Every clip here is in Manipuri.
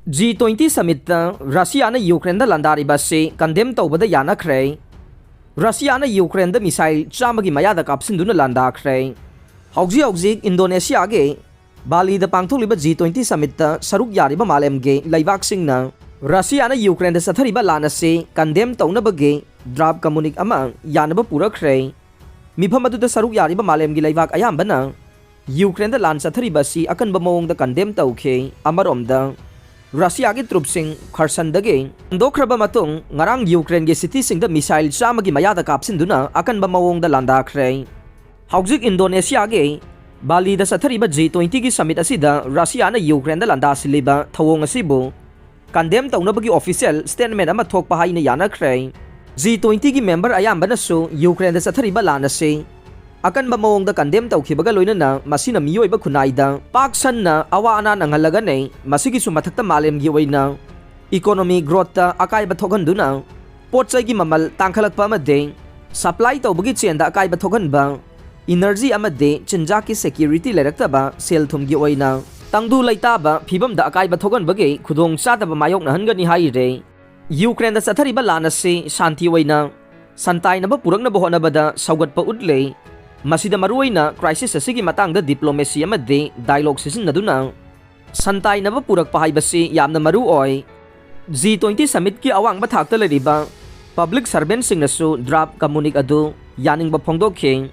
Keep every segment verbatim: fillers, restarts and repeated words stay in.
G twenty summitꯇ ꯔꯁꯤꯌꯥꯅ ꯌꯨꯀ꯭ꯔꯦꯟꯗ ꯂꯥꯟꯗꯥꯔꯤꯕ ꯑꯁꯤ ꯀꯟꯗꯦꯝ ꯇꯧꯕꯗ ꯌꯥꯅꯈ꯭ꯔꯦ꯫ ꯔꯁꯤꯌꯥꯅ ꯌꯨꯀ꯭ꯔꯦꯟꯗ ꯃꯤꯁꯥꯏꯜ ꯆꯥꯝꯃꯒꯤ ꯃꯌꯥꯗ ꯀꯥꯞꯁꯤꯟꯗꯨꯅ ꯂꯥꯟꯗꯥꯈ꯭ꯔꯦ꯫ ꯍꯧꯖꯤꯛ ꯍꯧꯖꯤꯛ ꯏꯟꯗꯣꯅꯦꯁꯤꯌꯥꯒꯤ ꯕꯥꯂꯤꯗ ꯄꯥꯡꯊꯣꯛꯂꯤꯕ G twenty summitꯇ ꯁꯔꯨꯛ ꯌꯥꯔꯤꯕ ꯃꯥꯂꯦꯝꯒꯤ ꯂꯩꯕꯥꯛꯁꯤꯡꯅ ꯔꯁꯤꯌꯥꯅ ꯌꯨꯀ꯭ꯔꯦꯟꯗ ꯆꯠꯊꯔꯤꯕ ꯂꯥꯟ ꯑꯁꯤ ꯀꯟꯗꯦꯝ ꯇꯧꯅꯕꯒꯤ ꯗ꯭ꯔꯥꯐ ꯀꯝꯃꯨꯅꯤꯛ ꯑꯃ ꯌꯥꯅꯕ ꯄꯨꯔꯛꯈ꯭ꯔꯦ꯫ ꯃꯤꯐꯝ ꯑꯗꯨꯗ ꯁꯔꯨꯛ ꯌꯥꯔꯤꯕ ꯃꯥꯂꯦꯝꯒꯤ ꯂꯩꯕꯥꯛ ꯑꯌꯥꯝꯕꯅ ꯌꯨꯀ꯭ꯔꯦꯟꯗ ꯂꯥꯟ ꯆꯠꯊꯔꯤꯕ ꯑꯁꯤ ꯑꯀꯟꯕ ꯃꯑꯣꯡꯗ ꯀꯟꯗꯦꯝ ꯇꯧꯈꯤ꯫ ꯑꯃꯔꯣꯝꯗ, ꯔꯁꯤꯌꯥꯒꯤ ꯇ꯭ꯔꯨꯞꯁꯤꯡ ꯈꯔꯁꯟꯗꯒꯤ ꯍꯟꯗꯣꯛꯈ꯭ꯔꯕ ꯃꯇꯨꯡ, ꯉꯔꯥꯡ ꯌꯨꯀ꯭ꯔꯦꯟꯒꯤ ꯁꯤꯇꯤꯁꯤꯡꯗ ꯃꯤꯁꯥꯏꯜ ꯆꯥꯝꯃꯒꯤ ꯃꯌꯥꯗ ꯀꯥꯞꯁꯤꯟꯗꯨꯅ ꯑꯀꯟꯕ ꯃꯑꯣꯡꯗ ꯂꯥꯟꯗꯥꯈ꯭ꯔꯦ꯫ ꯍꯧꯖꯤꯛ ꯏꯟꯗꯣꯅꯦꯁꯤꯌꯥꯒꯤ ꯕꯥꯂꯤꯗ ꯆꯠꯊꯔꯤꯕ G twentyꯒꯤ summit ꯑꯁꯤꯗ ꯔꯁꯤꯌꯥꯅ ꯌꯨꯀ꯭ꯔꯦꯟꯗ ꯂꯥꯟꯗꯥꯁꯤꯜꯂꯤꯕ ꯊꯧꯑꯣꯡ ꯑꯁꯤꯕꯨ ꯀꯟꯗꯦꯝ ꯇꯧꯅꯕꯒꯤ official statement ꯑꯃ ꯊꯣꯛꯄ ꯍꯥꯏꯅ ꯌꯥꯅꯈ꯭ꯔꯦ꯫ G twentyꯒꯤ member ꯑꯌꯥꯝꯕꯅꯁꯨ ꯌꯨꯀ꯭ꯔꯦꯟꯗ ꯆꯠꯊꯔꯤꯕ ꯂꯥꯟ ꯑꯁꯤ ꯑꯀꯟꯕ ꯃꯑꯣꯡꯗ ꯀꯟꯗꯦꯝ ꯇꯧꯈꯤꯕꯒ ꯂꯣꯏꯅꯅ ꯃꯁꯤꯅ ꯃꯤꯑꯣꯏꯕ ꯈꯨꯟꯅꯥꯏꯗ ꯄꯥꯛ ꯁꯟꯅ ꯑꯋꯥ ꯑꯅꯥ ꯅꯪꯍꯜꯂꯒꯅꯤ꯫ ꯃꯁꯤꯒꯤꯁꯨ ꯃꯊꯛꯇ ꯃꯥꯂꯦꯝꯒꯤ ꯑꯣꯏꯅ economy growthꯇ ꯑꯀꯥꯏꯕ ꯊꯣꯛꯍꯟꯗꯨꯅ ꯄꯣꯠ ꯆꯩꯒꯤ ꯃꯃꯜ ꯇꯥꯡꯈꯠꯂꯛꯄ ꯑꯃꯗꯤ supply ꯇꯧꯕꯒꯤ ꯆꯦꯟꯗ ꯑꯀꯥꯏꯕ ꯊꯣꯛꯍꯟꯕ, energy ꯑꯃꯗꯤ ꯆꯤꯟꯖꯥꯛꯀꯤ security ꯂꯩꯔꯛꯇꯕ, ꯁꯦꯜ ꯊꯨꯝꯒꯤ ꯑꯣꯏꯅ ꯇꯪꯗꯨ ꯂꯩꯇꯥꯕ ꯐꯤꯕꯝꯗ ꯑꯀꯥꯏꯕ ꯊꯣꯛꯍꯟꯕꯒꯤ ꯈꯨꯗꯣꯡꯆꯥꯗꯕ ꯃꯥꯌꯣꯛꯅꯍꯟꯒꯅꯤ ꯍꯥꯏꯔꯦ꯫ ꯌꯨꯀ꯭ꯔꯦꯟꯗ ꯆꯠꯊꯔꯤꯕ ꯂꯥꯟ ꯑꯁꯤ ꯁꯥꯟꯇꯤ ꯑꯣꯏꯅ ꯁꯟꯇꯥꯏꯅꯕ ꯄꯨꯔꯛꯅꯕ ꯍꯣꯠꯅꯕꯗ ꯁꯧꯒꯠꯄ ꯎꯠꯂꯦ꯫ ꯃꯁꯤꯗ ꯃꯔꯨꯑꯣꯏꯅ crisis ꯑꯁꯤꯒꯤ ꯃꯇꯥꯡꯗ diplomacy ꯑꯃꯗꯤ dialogue ꯁꯤꯖꯤꯟꯅꯗꯨꯅ ꯁꯟꯇꯥꯏꯅꯕ ꯄꯨꯔꯛꯄ ꯍꯥꯏꯕꯁꯤ ꯌꯥꯝꯅ ꯃꯔꯨ ꯑꯣꯏ꯫ G twenty summitꯀꯤ ꯑꯋꯥꯡꯕ ꯊꯥꯛꯇ ꯂꯩꯔꯤꯕ public servantꯁꯤꯡꯅꯁꯨ draft communique ꯑꯗꯨ ꯌꯥꯅꯤꯡꯕ ꯐꯣꯡꯗꯣꯛꯈꯤ꯫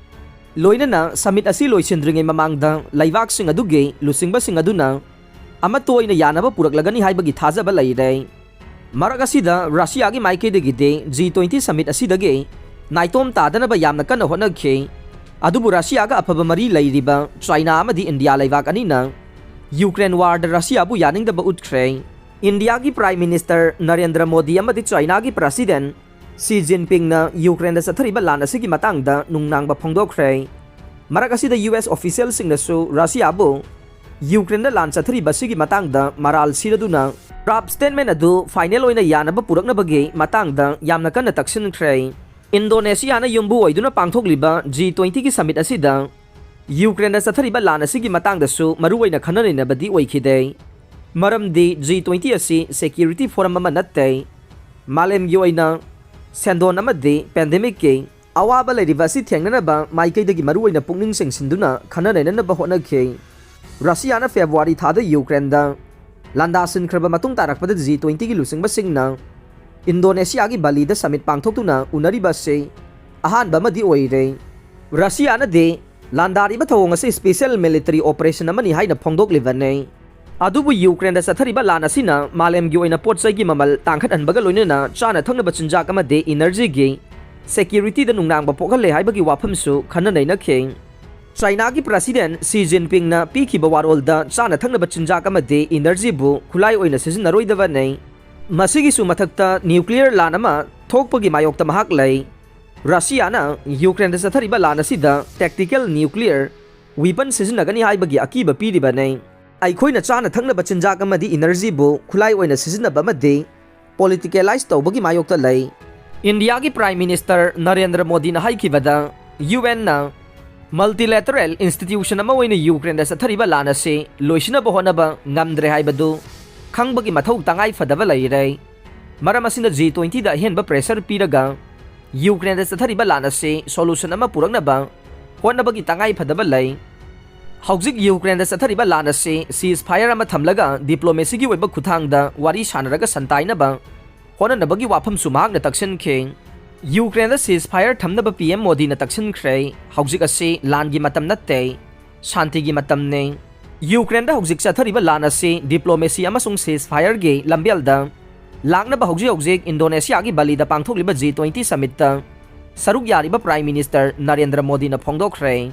ꯂꯣꯏꯅꯅ summit ꯑꯁꯤ ꯂꯣꯏꯁꯤꯟꯗ꯭ꯔꯤꯉꯩ ꯃꯃꯥꯡꯗ ꯂꯩꯕꯥꯛꯁꯤꯡ ꯑꯗꯨꯒꯤ ꯂꯨꯆꯤꯡꯕꯁꯤꯡ ꯑꯗꯨꯅ ꯑꯃꯠꯇ ꯑꯣꯏꯅ ꯌꯥꯅꯕ ꯄꯨꯔꯛꯂꯒꯅꯤ ꯍꯥꯏꯕꯒꯤ ꯊꯥꯖꯕ ꯂꯩꯔꯦ꯫ ꯃꯔꯛ ꯑꯁꯤꯗ ꯔꯁꯤꯌꯥꯒꯤ ꯃꯥꯏꯀꯩꯗꯒꯤꯗꯤ G twenty summit ꯑꯁꯤꯗꯒꯤ ꯅꯥꯏꯇꯣꯝ ꯇꯥꯗꯅꯕ ꯌꯥꯝꯅ ꯀꯟꯅ ꯍꯣꯠꯅꯈꯤ꯫ ꯑꯗꯨꯕꯨ ꯔꯁꯤꯌꯥꯒ ꯑꯐꯕ ꯃꯔꯤ ꯂꯩꯔꯤꯕ ꯆꯥꯏꯅꯥ ꯑꯃꯗꯤ ꯏꯟꯗꯤꯌꯥ ꯂꯩꯕꯥꯛ ꯑꯅꯤꯅ ꯌꯨꯀ꯭ꯔꯦꯟ warꯗ ꯔꯁꯤꯌꯥꯕꯨ ꯌꯥꯅꯤꯡꯗꯕ ꯎꯠꯈ꯭ꯔꯦ꯫ ꯏꯟꯗꯤꯌꯥꯒꯤ Prime Minister ꯅꯔꯦꯟꯗ꯭ꯔ ꯃꯣꯗꯤ ꯑꯃꯗꯤ ꯆꯥꯏꯅꯥꯒꯤ President ꯁꯤ ꯖꯤꯟꯄꯤꯡꯅ ꯌꯨꯀ꯭ꯔꯦꯟꯗ ꯆꯠꯊꯔꯤꯕ ꯂꯥꯟ ꯑꯁꯤꯒꯤ ꯃꯇꯥꯡꯗ ꯅꯨꯡꯅꯥꯡꯕ ꯐꯣꯡꯗꯣꯛꯈ꯭ꯔꯦ꯫ ꯃꯔꯛ ꯑꯁꯤꯗ U S officialꯁꯤꯡꯅꯁꯨ ꯔꯁꯤꯌꯥꯕꯨ ꯌꯨꯀ꯭ꯔꯦꯟꯗ ꯂꯥꯟ ꯆꯠꯊꯔꯤꯕ ꯑꯁꯤꯒꯤ ꯃꯇꯥꯡꯗ ꯃꯔꯥꯜ ꯁꯤꯔꯗꯨꯅ draft statement ꯑꯗꯨ final ꯑꯣꯏꯅ ꯌꯥꯅꯕ ꯄꯨꯔꯛꯅꯕꯒꯤ ꯃꯇꯥꯡꯗ ꯌꯥꯝꯅ ꯀꯟꯅ ꯇꯛꯁꯤꯟꯈ꯭ꯔꯦ꯫ ꯏꯟꯗꯣꯅꯦꯁꯤꯌꯥꯅ ꯌꯨꯝꯕꯨ ꯑꯣꯏꯗꯨꯅ ꯄꯥꯡꯊꯣꯛꯂꯤꯕ G twentyꯒꯤ summit ꯑꯁꯤꯗ ꯌꯨꯀ꯭ꯔꯦꯟꯗ ꯆꯠꯊꯔꯤꯕ ꯂꯥꯟ ꯑꯁꯤꯒꯤ ꯃꯇꯥꯡꯗꯁꯨ ꯃꯔꯨꯑꯣꯏꯅ ꯈꯟꯅ ꯅꯩꯅꯕꯗꯤ ꯑꯣꯏꯈꯤꯗꯦ꯫ ꯃꯔꯝꯗꯤ G twenty ꯑꯁꯤ security forum ꯑꯃ ꯅꯠꯇꯦ, ꯃꯥꯂꯦꯝꯒꯤ ꯑꯣꯏꯅ ꯁꯦꯟꯗꯣꯟ ꯑꯃꯗꯤ pandemicꯀꯤ ꯑꯋꯥꯕ ꯂꯩꯔꯤꯕ ꯑꯁꯤ ꯊꯦꯡꯅꯅꯕ ꯃꯥꯏꯀꯩꯗꯒꯤ ꯃꯔꯨꯑꯣꯏꯅ ꯄꯨꯛꯅꯤꯡ ꯆꯤꯡꯁꯤꯟꯗꯨꯅ ꯈꯟꯅ ꯅꯩꯅꯅꯕ ꯍꯣꯠꯅꯈꯤ꯫ ꯔꯁꯤꯌꯥꯅ ꯐꯦꯕ꯭ꯔꯨꯋꯥꯔꯤ ꯊꯥꯗ ꯌꯨꯀ꯭ꯔꯦꯟꯗ ꯂꯥꯟꯗꯥꯁꯤꯟꯈ꯭ꯔꯕ ꯃꯇꯨꯡ ꯇꯥꯔꯛꯄꯗ G twentyꯒꯤ ꯂꯨꯆꯤꯡꯕꯁꯤꯡꯅ ꯏꯟꯗꯣꯅꯦꯁꯤꯌꯥꯒꯤ ꯕꯥꯂꯤꯗ summit ꯄꯥꯡꯊꯣꯛꯇꯨꯅ ꯎꯅꯔꯤꯕ ꯑꯁꯤ ꯑꯍꯥꯟꯕ ꯑꯃꯗꯤ ꯑꯣꯏꯔꯦ꯫ ꯔꯁꯤꯌꯥꯅꯗꯤ ꯂꯥꯟꯗꯥꯔꯤꯕ ꯊꯧꯑꯣꯡ ꯑꯁꯤ special military operation ꯑꯃꯅꯤ ꯍꯥꯏꯅ ꯐꯣꯡꯗꯣꯛꯂꯤꯕꯅꯤ꯫ ꯑꯗꯨꯕꯨ ꯌꯨꯀ꯭ꯔꯦꯟꯗ ꯆꯠꯊꯔꯤꯕ ꯂꯥꯟ ꯑꯁꯤꯅ ꯃꯥꯂꯦꯝꯒꯤ ꯑꯣꯏꯅ ꯄꯣꯠ ꯆꯩꯒꯤ ꯃꯃꯜ ꯇꯥꯡꯈꯠꯍꯟꯕꯒ ꯂꯣꯏꯅꯅ ꯆꯥꯅ ꯊꯛꯅꯕ ꯆꯤꯟꯖꯥꯛ ꯑꯃꯗꯤ energyꯒꯤ securityꯗ ꯅꯨꯡꯅꯥꯡꯕ ꯄꯣꯛꯍꯜꯂꯦ ꯍꯥꯏꯕꯒꯤ ꯋꯥꯐꯝꯁꯨ ꯈꯟꯅ ꯅꯩꯅꯈꯤ꯫ ꯆꯥꯏꯅꯥꯒꯤ president Xi Jinpingꯅ ꯄꯤꯈꯤꯕ ꯋꯥꯔꯣꯜꯗ ꯆꯥꯅ ꯊꯛꯅꯕ ꯆꯤꯟꯖꯥꯛ ꯑꯃꯗꯤ energyꯕꯨ ꯈꯨꯠꯂꯥꯏ ꯑꯣꯏꯅ ꯁꯤꯖꯤꯟꯅꯔꯣꯏꯗꯕꯅꯤ꯫ ꯃꯁꯤꯒꯤꯁꯨ ꯃꯊꯛꯇ nuclear ꯂꯥꯟ ꯑꯃ ꯊꯣꯛꯄꯒꯤ ꯃꯥꯌꯣꯛꯇ ꯃꯍꯥꯛ ꯂꯩ꯫ ꯔꯁꯤꯌꯥꯅ ꯌꯨꯀ꯭ꯔꯦꯟꯗ ꯆꯠꯊꯔꯤꯕ ꯂꯥꯟ ꯑꯁꯤꯗ tactical nuclear weapon ꯁꯤꯖꯤꯟꯅꯒꯅꯤ ꯍꯥꯏꯕꯒꯤ ꯑꯀꯤꯕ ꯄꯤꯔꯤꯕꯅꯤ꯫ ꯑꯩꯈꯣꯏꯅ ꯆꯥꯅ ꯊꯛꯅꯕ ꯆꯤꯟꯖꯥꯛ ꯑꯃꯗꯤ energyꯕꯨ ꯈꯨꯠꯂꯥꯏ ꯑꯣꯏꯅ ꯁꯤꯖꯤꯟꯅꯕ ꯑꯃꯗꯤ politicalize ꯇꯧꯕꯒꯤ ꯃꯥꯌꯣꯛꯇ ꯂꯩ꯫ ꯏꯟꯗꯤꯌꯥꯒꯤ Prime Minister ꯅꯔꯦꯟꯗ꯭ꯔ ꯃꯣꯗꯤꯅ ꯍꯥꯏꯈꯤꯕꯗ, UNꯅ multilateral institution ꯑꯃ ꯑꯣꯏꯅ ꯌꯨꯀ꯭ꯔꯦꯟꯗ ꯆꯠꯊꯔꯤꯕ ꯂꯥꯟ ꯑꯁꯤ ꯂꯣꯏꯁꯤꯟꯅꯕ ꯍꯣꯠꯅꯕ ꯉꯝꯗ꯭ꯔꯦ ꯍꯥꯏꯕꯗꯨ ꯈꯪꯕꯒꯤ ꯃꯊꯧ ꯇꯉꯥꯏ ꯐꯗꯕ ꯂꯩꯔꯦ꯫ ꯃꯔꯝ ꯑꯁꯤꯅ G twentyꯗ ꯑꯍꯦꯟꯕ pressure ꯄꯤꯔꯒ ꯌꯨꯀ꯭ꯔꯦꯟꯗ ꯆꯠꯊꯔꯤꯕ ꯂꯥꯟ ꯑꯁꯤ solution ꯑꯃ ꯄꯨꯔꯛꯅꯕ ꯍꯣꯠꯅꯕꯒꯤ ꯇꯉꯥꯏ ꯐꯗꯕ ꯂꯩ꯫ ꯍꯧꯖꯤꯛ ꯌꯨꯀ꯭ꯔꯦꯟꯗ ꯆꯠꯊꯔꯤꯕ ꯂꯥꯟ ꯑꯁꯤ ceasefire ꯑꯃ ꯊꯝꯂꯒ diplomacyꯒꯤ ꯑꯣꯏꯕ ꯈꯨꯠꯊꯥꯡꯗ ꯋꯥꯔꯤ ꯁꯥꯟꯅꯔꯒ ꯁꯟꯇꯥꯏꯅꯕ ꯍꯣꯠꯅꯅꯕꯒꯤ ꯋꯥꯐꯝꯁꯨ ꯃꯍꯥꯛꯅ ꯇꯛꯁꯤꯟꯈꯤ꯫ ꯌꯨꯀ꯭ꯔꯦꯟꯗ ceasefire ꯊꯝꯅꯕ PM ꯃꯣꯗꯤꯅ ꯇꯛꯁꯤꯟꯈ꯭ꯔꯦ꯫ ꯍꯧꯖꯤꯛ ꯑꯁꯤ ꯂꯥꯟꯒꯤ ꯃꯇꯝ ꯅꯠꯇꯦ, ꯁꯥꯟꯇꯤꯒꯤ ꯃꯇꯝꯅꯤ꯫ ꯌꯨꯀ꯭ꯔꯦꯟꯗ ꯍꯧꯖꯤꯛ ꯆꯠꯊꯔꯤꯕ ꯂꯥꯟ ꯑꯁꯤ diplomacy ꯑꯃꯁꯨꯡ ceasefireꯒꯤ ꯂꯝꯕꯦꯜꯗ ꯂꯥꯛꯅꯕ ꯍꯧꯖꯤꯛ ꯍꯧꯖꯤꯛ ꯏꯟꯗꯣꯅꯦꯁꯤꯌꯥꯒꯤ ꯕꯥꯂꯤꯗ ꯄꯥꯡꯊꯣꯛꯂꯤꯕ G twenty summitꯇ ꯁꯔꯨꯛ ꯌꯥꯔꯤꯕ Prime Minister ꯅꯔꯦꯟꯗ꯭ꯔ ꯃꯣꯗꯤꯅ ꯐꯣꯡꯗꯣꯛꯈ꯭ꯔꯦ꯫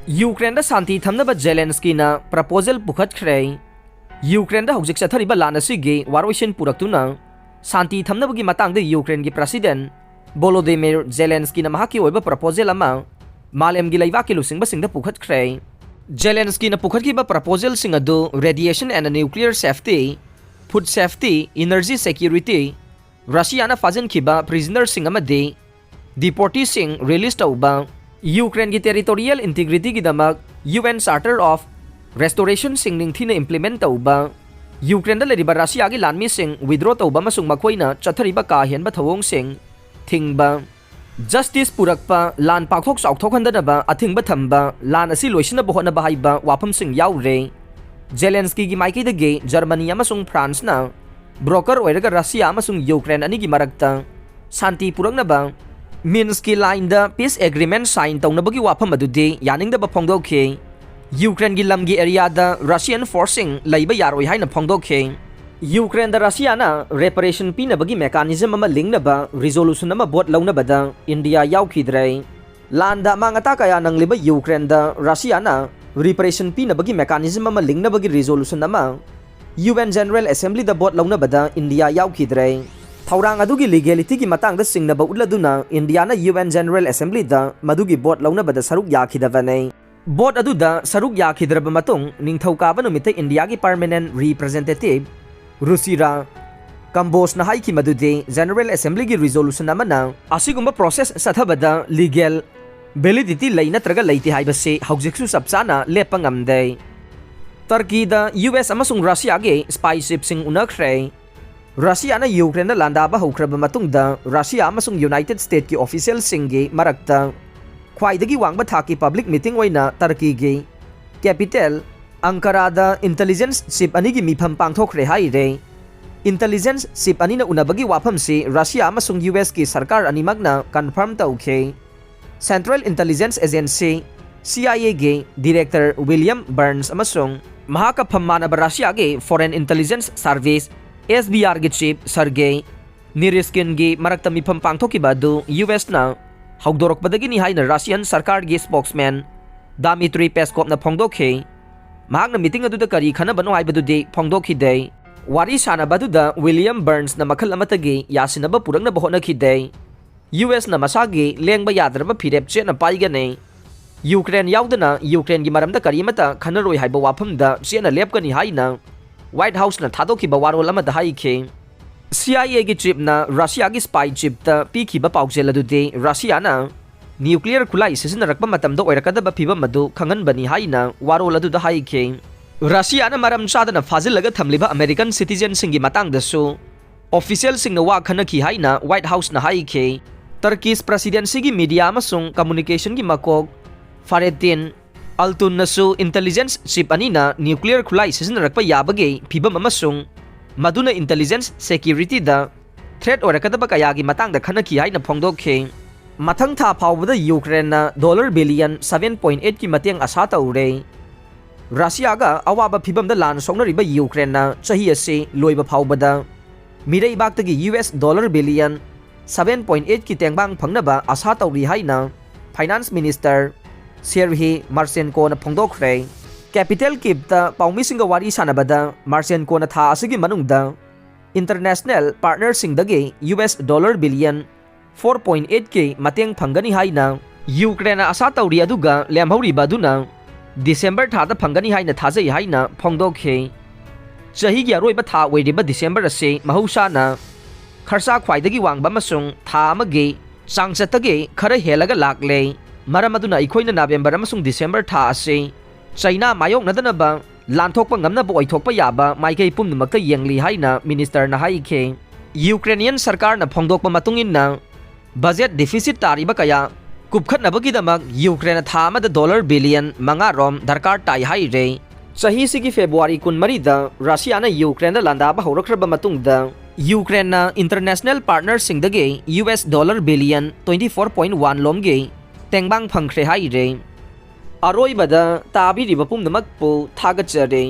ꯌꯨꯀ꯭ꯔꯦꯟꯗ ꯁꯥꯟꯇꯤ ꯊꯝꯅꯕ ꯖꯦꯂꯦꯟꯁꯀꯤꯅ proposal ꯄꯨꯈꯠꯈ꯭ꯔꯦ꯫ ꯌꯨꯀ꯭ꯔꯦꯟꯗ ꯍꯧꯖꯤꯛ ꯆꯠꯊꯔꯤꯕ ꯂꯥꯟ ꯑꯁꯤꯒꯤ ꯋꯥꯔꯣꯏꯁꯤꯟ ꯄꯨꯔꯛꯇꯨꯅ ꯁꯥꯟꯇꯤ ꯊꯝꯅꯕꯒꯤ ꯃꯇꯥꯡꯗ ꯌꯨꯀ꯭ꯔꯦꯟꯒꯤ President ꯚꯣꯂꯣꯗꯤꯃꯤꯔ ꯖꯦꯂꯦꯟꯁꯀꯤꯅ ꯃꯍꯥꯛꯀꯤ ꯑꯣꯏꯕ proposal ꯑꯃ ꯃꯥꯂꯦꯝꯒꯤ ꯂꯩꯕꯥꯛꯀꯤ ꯂꯨꯆꯤꯡꯕꯁꯤꯡꯗ ꯄꯨꯈꯠꯈ꯭ꯔꯦ꯫ ꯖꯦꯂꯦꯟꯁꯀꯤꯅ ꯄꯨꯈꯠꯈꯤꯕ proposalꯁꯤꯡ ꯑꯗꯨ radiation and nuclear safety, food safety, energy security, ꯔꯁꯤꯌꯥꯅ ꯐꯥꯖꯤꯟꯈꯤꯕ prisonerꯁꯤꯡ ꯑꯃꯗꯤ deporteeꯁꯤꯡ release ꯇꯧꯕ, ꯌꯨꯀ꯭ꯔꯦꯟꯒꯤ territorial integrityꯒꯤꯗꯃꯛ UN Charter of Restorationꯁꯤꯡ ꯅꯤꯡꯊꯤꯅ implement ꯇꯧꯕ, ꯌꯨꯀ꯭ꯔꯦꯟꯗ ꯂꯩꯔꯤꯕ ꯔꯁꯤꯌꯥꯒꯤ ꯂꯥꯟꯃꯤꯁꯤꯡ withdraw ꯇꯧꯕ ꯑꯃꯁꯨꯡ ꯃꯈꯣꯏꯅ ꯆꯠꯊꯔꯤꯕ ꯀꯥ ꯍꯦꯟꯕ ꯊꯧꯑꯣꯡꯁꯤꯡ ꯊꯤꯡꯕ꯫ Justice ꯄꯨꯔꯛꯄ, ꯂꯥꯟ ꯄꯥꯛꯊꯣꯛ ꯆꯥꯎꯊꯣꯛꯍꯟꯗꯅꯕ ꯑꯊꯤꯡꯕ ꯊꯝꯕ, ꯂꯥꯟ ꯑꯁꯤ ꯂꯣꯏꯁꯤꯟꯅꯕ ꯍꯣꯠꯅꯕ ꯍꯥꯏꯕ ꯋꯥꯐꯝꯁꯤꯡ ꯌꯥꯎꯔꯦ꯫ ꯖꯦꯂꯦꯟꯁꯀꯤꯒꯤ ꯃꯥꯏꯀꯩꯗꯒꯤ ꯖꯔꯃꯅꯤ ꯑꯃꯁꯨꯡ ꯐ꯭ꯔꯥꯟꯁꯅ broker ꯑꯣꯏꯔꯒ ꯔꯁꯤꯌꯥ ꯑꯃꯁꯨꯡ ꯌꯨꯀ꯭ꯔꯦꯟ ꯑꯅꯤꯒꯤ ꯃꯔꯛꯇ ꯁꯥꯟꯇꯤ ꯄꯨꯔꯛꯅꯕ ꯃꯤꯟꯁꯀꯤ ꯂꯥꯏꯟꯗ peace agreement sign ꯇꯧꯅꯕꯒꯤ ꯋꯥꯐꯝ ꯑꯗꯨꯗꯤ ꯌꯥꯅꯤꯡꯗꯕ ꯐꯣꯡꯗꯣꯛꯈꯤ꯫ ꯌꯨꯀ꯭ꯔꯦꯟꯒꯤ ꯂꯝꯒꯤ ꯑꯦꯔꯤꯌꯥꯗ ꯔꯁꯤꯌꯟ ꯐꯣꯔꯁꯁꯤꯡ ꯂꯩꯕ ꯌꯥꯔꯣꯏ ꯍꯥꯏꯅ ꯐꯣꯡꯗꯣꯛꯈꯤ꯫ ꯌꯨꯀ꯭ꯔꯦꯟꯗ ꯔꯁꯤꯌꯥꯅ reparation ꯄꯤꯅꯕꯒꯤ mechanism ꯑꯃ ꯂꯤꯡꯅꯕ resolution ꯑꯃ vote ꯂꯧꯅꯕꯗ ꯏꯟꯗꯤꯌꯥ ꯌꯥꯎꯈꯤꯗ꯭ꯔꯦ꯫ ꯂꯥꯟꯗ ꯑꯃꯥꯡ ꯑꯇꯥ ꯀꯌꯥ ꯅꯪꯂꯤꯕ ꯌꯨꯀ꯭ꯔꯦꯟꯗ ꯔꯁꯤꯌꯥꯅ reparation ꯄꯤꯅꯕꯒꯤ mechanism ꯑꯃ ꯂꯤꯡꯅꯕꯒꯤ resolution ꯑꯃ UN General Assemblyꯗ vote ꯂꯧꯅꯕꯗ ꯏꯟꯗꯤꯌꯥ ꯌꯥꯎꯈꯤꯗ꯭ꯔꯦ꯫ ꯊꯧꯔꯥꯡ ꯑꯗꯨꯒꯤ legalityꯒꯤ ꯃꯇꯥꯡꯗ ꯆꯤꯡꯅꯕ ꯎꯠꯂꯗꯨꯅ ꯏꯟꯗꯤꯌꯥꯅ UN General Assemblyꯗ ꯃꯗꯨꯒꯤ vote ꯂꯧꯅꯕꯗ ꯁꯔꯨꯛ ꯌꯥꯈꯤꯗꯕꯅꯤ꯫ Vote ꯑꯗꯨꯗ ꯁꯔꯨꯛ ꯌꯥꯈꯤꯗ꯭ꯔꯕ ꯃꯇꯨꯡ, ꯅꯤꯡꯊꯧꯀꯥꯕ ꯅꯨꯃꯤꯠꯇ ꯏꯟꯗꯤꯌꯥꯒꯤ permanent representative ꯔꯨꯆꯤꯔꯥ ꯀꯝꯕꯣꯁꯅ ꯍꯥꯏꯈꯤ ꯃꯗꯨꯗꯤ General Assemblyꯒꯤ resolution ꯑꯃꯅ ꯑꯁꯤꯒꯨꯝꯕ process ꯆꯠꯊꯕꯗ legal validity ꯂꯩ ꯅꯠꯇ꯭ꯔꯒ ꯂꯩꯇꯦ ꯍꯥꯏꯕꯁꯤ ꯍꯧꯖꯤꯛꯁꯨ ꯆꯞ ꯆꯥꯅ ꯂꯦꯞꯄ ꯉꯝꯗꯦ꯫ ꯇꯔꯀꯤꯗ US ꯑꯃꯁꯨꯡ ꯔꯁꯤꯌꯥꯒꯤ spy chiefꯁꯤꯡ ꯎꯅꯈ꯭ꯔꯦ꯫ ꯔꯁꯤꯌꯥꯅ ꯌꯨꯀ꯭ꯔꯦꯟꯗ ꯂꯥꯟꯗꯥꯕ ꯍꯧꯈ꯭ꯔꯕ ꯃꯇꯨꯡꯗ ꯔꯁꯤꯌꯥ ꯑꯃꯁꯨꯡ United Statesꯀꯤ officialꯁꯤꯡꯒꯤ ꯃꯔꯛꯇ ꯈ꯭ꯋꯥꯏꯗꯒꯤ ꯋꯥꯡꯕ ꯊꯥꯛꯀꯤ public meeting ꯑꯣꯏꯅ ꯇꯔꯀꯤꯒꯤ capital ꯑꯪꯀꯥꯔꯥꯗ intelligence chief ꯑꯅꯤꯒꯤ ꯃꯤꯐꯝ ꯄꯥꯡꯊꯣꯛꯈ꯭ꯔꯦ ꯍꯥꯏꯔꯦ꯫ Intelligence chief ꯑꯅꯤꯅ ꯎꯅꯕꯒꯤ ꯋꯥꯐꯝꯁꯤ ꯔꯁꯤꯌꯥ ꯑꯃꯁꯨꯡ USꯀꯤ ꯁꯔꯀꯥꯔ ꯑꯅꯤꯃꯛꯅ confirm ꯇꯧꯈꯤ꯫ Central Intelligence Agency, CIAꯒꯤ director William Burns ꯑꯃꯁꯨꯡ ꯃꯍꯥꯛꯀ ꯐꯝ ꯃꯥꯟꯅꯕ ꯔꯁꯤꯌꯥꯒꯤ Foreign Intelligence Service, SVRꯒꯤ chief Sergei Naryshkinꯒꯤ ꯃꯔꯛꯇ ꯃꯤꯐꯝ ꯄꯥꯡꯊꯣꯛꯈꯤꯕ ꯑꯗꯨ USꯅ ꯍꯧꯗꯣꯔꯛꯄꯗꯒꯤꯅꯤ ꯍꯥꯏꯅ Russian ꯁꯔꯀꯥꯔꯒꯤ spokesman Dmitry Peskovꯅ ꯐꯣꯡꯗꯣꯛꯈꯤ꯫ ꯃꯍꯥꯛꯅ meeting ꯑꯗꯨꯗ ꯀꯔꯤ ꯈꯟꯅꯕꯅꯣ ꯍꯥꯏꯕꯗꯨꯗꯤ ꯐꯣꯡꯗꯣꯛꯈꯤꯗꯦ꯫ ꯋꯥꯔꯤ ꯁꯥꯅꯕ ꯑꯗꯨꯗ William Burnsꯅ ꯃꯈꯜ ꯑꯃꯠꯇꯒꯤ ꯌꯥꯁꯤꯟꯅꯕ ꯄꯨꯔꯛꯅꯕ ꯍꯣꯠꯅꯈꯤꯗꯦ꯫ USꯅ ꯃꯁꯥꯒꯤ ꯂꯦꯡꯕ ꯌꯥꯗ꯭ꯔꯕ ꯐꯤꯔꯦꯞ ꯆꯦꯠꯅ ꯄꯥꯏꯒꯅꯤ꯫ ꯌꯨꯀ꯭ꯔꯦꯟ ꯌꯥꯎꯗꯅ ꯌꯨꯀ꯭ꯔꯦꯟꯒꯤ ꯃꯔꯝꯗ ꯀꯔꯤꯃꯠꯇ ꯈꯟꯅꯔꯣꯏ ꯍꯥꯏꯕ ꯋꯥꯐꯝꯗ ꯆꯦꯠꯅ ꯂꯦꯞꯀꯅꯤ ꯍꯥꯏꯅ White Houseꯅ ꯊꯥꯗꯣꯛꯈꯤꯕ ꯋꯥꯔꯣꯜ ꯑꯃꯗ ꯍꯥꯏꯈꯤ꯫ CIAꯒꯤ chiefꯅ ꯔꯁꯤꯌꯥꯒꯤ spy chiefꯇ ꯄꯤꯈꯤꯕ ꯄꯥꯎꯖꯦꯜ ꯑꯗꯨꯗꯤ ꯔꯁꯤꯌꯥꯅ nuclear ꯈꯨꯠꯂꯥꯏ ꯁꯤꯖꯤꯟꯅꯔꯛꯄ ꯃꯇꯝꯗ ꯑꯣꯏꯔꯛꯀꯗꯕ ꯐꯤꯚꯝ ꯑꯗꯨ ꯈꯪꯍꯟꯕꯅꯤ ꯍꯥꯏꯅ ꯋꯥꯔꯣꯜ ꯑꯗꯨꯗ ꯍꯥꯏꯈꯤ꯫ ꯔꯁꯤꯌꯥꯅ ꯃꯔꯝ ꯆꯥꯗꯅ ꯐꯥꯖꯤꯜꯂꯒ ꯊꯝꯂꯤꯕ ꯑꯃꯦꯔꯤꯀꯟ ꯁꯤꯇꯤꯖꯦꯟꯁꯤꯡꯒꯤ ꯃꯇꯥꯡꯗꯁꯨ ꯑꯣꯐꯤꯁꯤꯌꯦꯜꯁꯤꯡꯅ ꯋꯥ ꯈꯟꯅꯈꯤ ꯍꯥꯏꯅ ꯋꯥꯏꯠ ꯍꯥꯎꯁꯅ ꯍꯥꯏꯈꯤ꯫ ꯇꯔꯀꯤꯁ ꯄ꯭ꯔꯦꯁꯤꯗꯦꯟꯁꯤꯒꯤ ꯃꯤꯗꯤꯌꯥ ꯑꯃꯁꯨꯡ ꯀꯝꯃꯨꯅꯤꯀꯦꯁꯟꯒꯤ ꯃꯀꯣꯛ ꯐꯥꯔꯦꯇꯤꯟ ꯑꯜꯇꯨꯟꯅꯁꯨ ꯏꯟꯇꯦꯂꯤꯖꯦꯟꯁ ꯆꯤꯞ ꯑꯅꯤꯅ ꯅ꯭ꯌꯨꯀ꯭ꯂꯤꯌꯔ ꯈꯨꯠꯂꯥꯏ ꯁꯤꯖꯤꯟꯅꯔꯛꯄ ꯌꯥꯕꯒꯤ ꯐꯤꯚꯝ ꯑꯃꯁꯨꯡ ꯃꯗꯨꯅ ꯏꯟꯇꯦꯂꯤꯖꯦꯟꯁ ꯁꯦꯀ꯭ꯌꯨꯔꯤꯇꯤꯗ ꯊ꯭ꯔꯦꯠ ꯑꯣꯏꯔꯛꯀꯗꯕ ꯀꯌꯥꯒꯤ ꯃꯇꯥꯡꯗ ꯈꯟꯅꯈꯤ ꯍꯥꯏꯅ ꯐꯣꯡꯗꯣꯛꯈꯤ꯫ ꯃꯊꯪ ꯊꯥ ꯐꯥꯎꯕꯗ ꯌꯨꯀ꯭ꯔꯦꯟꯅ ꯗꯣꯂꯔ ꯕꯤꯂꯤꯌꯟ ꯁꯚꯦꯟ ꯄꯣꯏꯟ ꯑꯩꯠꯀꯤ ꯃꯇꯦꯡ ꯑꯁꯥ ꯇꯧꯔꯦ꯫ ꯔꯁꯤꯌꯥꯒ ꯑꯋꯥꯕ ꯐꯤꯚꯝꯗ ꯂꯥꯟ ꯁꯣꯛꯅꯔꯤꯕ ꯌꯨꯀ꯭ꯔꯦꯟꯅ ꯆꯍꯤ ꯑꯁꯤ ꯂꯣꯏꯕ ꯐꯥꯎꯕꯗ ꯃꯤꯔꯩꯕꯥꯛꯇꯒꯤ U S dollar billion seven point ꯑꯩꯠꯀꯤ ꯇꯦꯡꯕꯥꯡ ꯐꯪꯅꯕ ꯑꯁꯥ ꯇꯧꯔꯤ ꯍꯥꯏꯅ ꯐꯥꯏꯅꯥꯟꯁ ꯃꯤꯅꯤꯁꯇꯔ ꯁꯦꯔꯍꯤ ꯃꯥꯔꯁꯦꯟꯀꯣꯅ ꯐꯣꯡꯗꯣꯛꯈ꯭ꯔꯦ꯫ ꯀꯦꯄꯤꯇꯦꯜ ꯀꯤꯞꯇ ꯄꯥꯎꯃꯤꯁꯤꯡꯒ ꯋꯥꯔꯤ ꯁꯥꯟꯅꯕꯗ ꯃꯥꯔꯁꯦꯟꯀꯣꯅ ꯊꯥ ꯑꯁꯤꯒꯤ ꯃꯅꯨꯡꯗ ꯏꯟꯇꯔꯅꯦꯁꯅꯦꯜ ꯄꯥꯔꯠꯅꯔꯁꯤꯡꯗꯒꯤ U S dollar billion four point ꯑꯩꯠꯀꯤ ꯃꯇꯦꯡ ꯐꯪꯒꯅꯤ ꯍꯥꯏꯅ ꯌꯨꯀ꯭ꯔꯦꯟꯅ ꯑꯁꯥ ꯇꯧꯔꯤ, ꯑꯗꯨꯒ ꯂꯦꯝꯍꯧꯔꯤꯕ ꯑꯗꯨꯅ ꯗꯤꯁꯦꯝꯕꯔ ꯊꯥꯗ ꯐꯪꯒꯅꯤ ꯍꯥꯏꯅ ꯊꯥꯖꯩ ꯍꯥꯏꯅ ꯐꯣꯡꯗꯣꯛꯈꯤ꯫ ꯆꯍꯤꯒꯤ ꯑꯔꯣꯏꯕ ꯊꯥ ꯑꯣꯏꯔꯤꯕ ꯗꯤꯁꯦꯝꯕꯔ ꯑꯁꯤ ꯃꯍꯧꯁꯥꯅ ꯈꯔꯁꯥ ꯈ꯭ꯋꯥꯏꯗꯒꯤ ꯋꯥꯡꯕ ꯑꯃꯁꯨꯡ ꯊꯥ ꯑꯃꯒꯤ ꯆꯥꯡꯆꯠꯇꯒꯤ ꯈꯔ ꯍꯦꯜꯂꯒ ꯂꯥꯛꯂꯦ꯫ ꯃꯔꯝ ꯑꯗꯨꯅ ꯑꯩꯈꯣꯏꯅ ꯅꯕꯦꯝꯕꯔ ꯑꯃꯁꯨꯡ ꯗꯤꯁꯦꯝꯕꯔ ꯊꯥ ꯑꯁꯤ ꯆꯩꯅꯥ ꯃꯥꯌꯣꯛꯅꯗꯅꯕ ꯂꯥꯟꯊꯣꯛꯄ ꯉꯝꯅꯕ ꯑꯣꯏꯊꯣꯛꯄ ꯌꯥꯕ ꯃꯥꯏꯀꯩ ꯄꯨꯝꯅꯃꯛꯇ ꯌꯦꯡꯂꯤ ꯍꯥꯏꯅ ꯃꯤꯅꯤꯁꯇꯔꯅ ꯍꯥꯏꯈꯤ꯫ ꯌꯨꯀ꯭ꯔꯦꯅꯤꯌꯟ ꯁꯔꯀꯥꯔꯅ ꯐꯣꯡꯗꯣꯛꯄ ꯃꯇꯨꯡ ꯏꯟꯅ, ꯕꯖꯦꯠ ꯗꯤꯐꯤꯁꯤꯠ ꯇꯥꯔꯤꯕ ꯀꯌꯥ ꯀꯨꯞꯈꯠꯅꯕꯒꯤꯗꯃꯛ ꯌꯨꯀ꯭ꯔꯦꯟꯅ ꯊꯥ ꯑꯃꯗ ꯗꯣꯂꯔ ꯕꯤꯂꯤꯌꯟ ꯃꯉꯥ ꯔꯣꯝ ꯗꯔꯀꯥꯔ ꯇꯥꯏ ꯍꯥꯏꯔꯦ꯫ ꯆꯍꯤꯁꯤꯒꯤ ꯐꯦꯕ꯭ꯔꯨꯋꯥꯔꯤ ꯀꯨꯟꯃꯔꯤꯗ ꯔꯁꯤꯌꯥꯅ ꯌꯨꯀ꯭ꯔꯦꯟꯗ ꯂꯥꯟꯗꯥꯕ ꯍꯧꯔꯛꯈ꯭ꯔꯕ ꯃꯇꯨꯡꯗ, ꯌꯨꯀ꯭ꯔꯦꯟꯅ ꯏꯟꯇꯔꯅꯦꯁꯅꯦꯜ ꯄꯥꯔꯠꯅꯔꯁꯤꯡꯗꯒꯤ U S dollar billion twenty four point one ꯂꯣꯝꯒꯤ ꯇꯦꯡꯕꯥꯡ ꯐꯪꯈ꯭ꯔꯦ ꯍꯥꯏꯔꯦ꯫ ꯑꯔꯣꯏꯕꯗ ꯇꯥꯕꯤꯔꯤꯕ ꯄꯨꯝꯅꯃꯛꯄꯨ ꯊꯥꯒꯠꯆꯔꯤ꯫